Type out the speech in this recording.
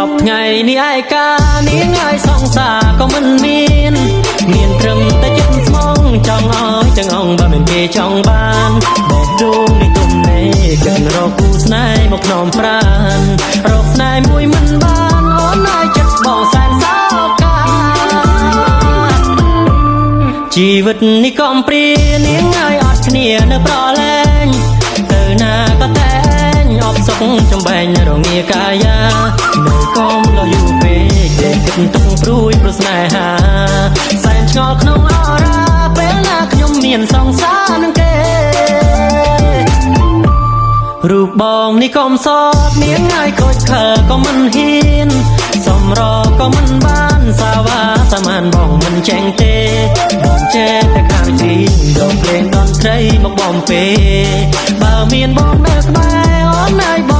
សពថ្ងៃនេះឯកានាងឲ្យសង្សារក៏មិនមាន មានត្រឹមតែចិត្តស្មងចង់ឲ្យទាំងអង្គបើមិនគេចង់បានបេះដូងនេះទុំនេគិតរកគូស្នេហ៍មកខ្នំប្រានរកស្នេហ៍មួយមិនបានអូនឲ្យចិត្តបងសែនសោកា ជីវិតនេះកំព្រានាងឲ្យអត់គ្នានៅប្រឡែងទៅណាក៏តែងអបសុកចំបែងនៅរងាកាយានៅកុំលោះយូរពេកតែគិតទុកព្រួយព្រោះស្នេហាសែនឆ្ងល់ក្នុងអរាពេលណាខ្ញុំមានសង្សារនឹងគេ រូបបងនេះកុំសតនាងឲ្យខូចខលក៏មិនហ៊ានសំរក៏មិនបានសាវ៉ាសាមានបងមិនចេញទេបងចេះតែខាងជីងយកភ្លេងតន្ត្រីមកបំពេបើមានបងនៅក្បែរអូនហើយ